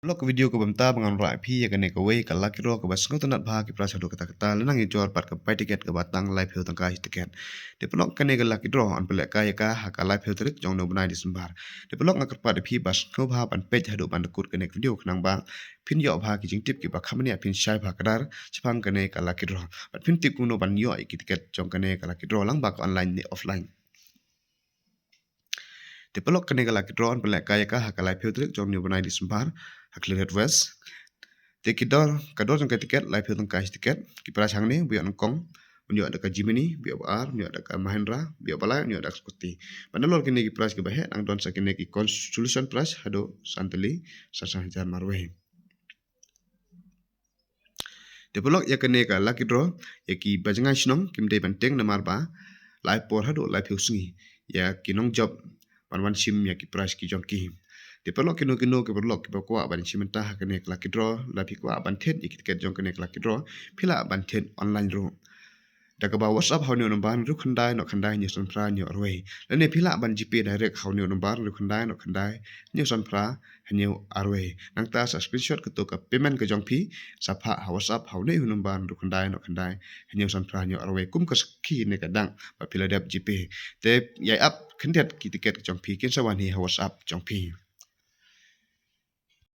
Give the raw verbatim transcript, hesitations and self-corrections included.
Paralok, ka video kaba mynta ba ngan wanrah ïa phi ïa kane kawei ka lucky draw kaba sngewtynnat bha ki prize haduh katta katta, lynnang ïa jor pat ka bai tiket kaba tang laiphew tyngka shi tiket. Te paralok, kane ka lucky draw yn pynlehkai ïa ka ha ka laiphew tarik jong une u bnai December. Te paralok, nga kyrpad ïa phi ba sngewbha ban peit haduh ban da kut kane ka video khnang ba phin ïoh bha ki jingtip kiba kham bniah, phin shai bha kdar shaphang kane ka lucky draw, bad phin tip kumno ban ïoh ïa ki tiket jong kane ka lucky draw lyngba ka online ne offline. Te paralok, kane ka lucky draw yn pynlehkai ïa ka ha ka laiphew tarik jong une u bnai December ha Khliehriat West. Te ki dor, ka dor jong ka tiket laiphew tyngka shi tiket. Ki prize hangne: ba ïoh nyngkong un ïoh da ka Jimny, ba ïoh ba ar un ïoh da ka Mahindra, ba ïoh ba lai un ïoh da ka scooty. Bad nalor kine ki prize kiba heh nang don sa kine ki consolation prize haduh san tylli san san hajar marwei. Te paralok, ïa kane ka lucky draw, ïa kiba jngai shnong kim dei ban tieng namar ba lai por haduh laiphew sngi ïa ki nongjop ban wan shim ïa ki prize ki jong ki. Te paralok, kino kino ki paralok kiba kwah ban shim bynta ha kane ka lucky draw, lada phi kwah ban thied ïa ki tiket jong kane ka lucky draw, phi lah ban thied online ruh da kaba WhatsApp ha une u number hynriew khyndai, hynñiew san phra, hynñiew arwei. Lane phi lah ban GPay direct ha une u number hynriew khyndai, hynñiew khyndai, hynñiew san phra, hynñiew arwei. Nangta sa screenshot kato ka payment ka jong phi, sa phah ha WhatsApp ha une u number hynriew khyndai, hynñiew khyndai, hynñiew san phra, hynñiew arwei kum ka sakhi ne ka dak ba phi la dep GPay. Te ïai ap khyndiat ki tiket ka jong phi, kin sa wan hi ha WhatsApp jong phi.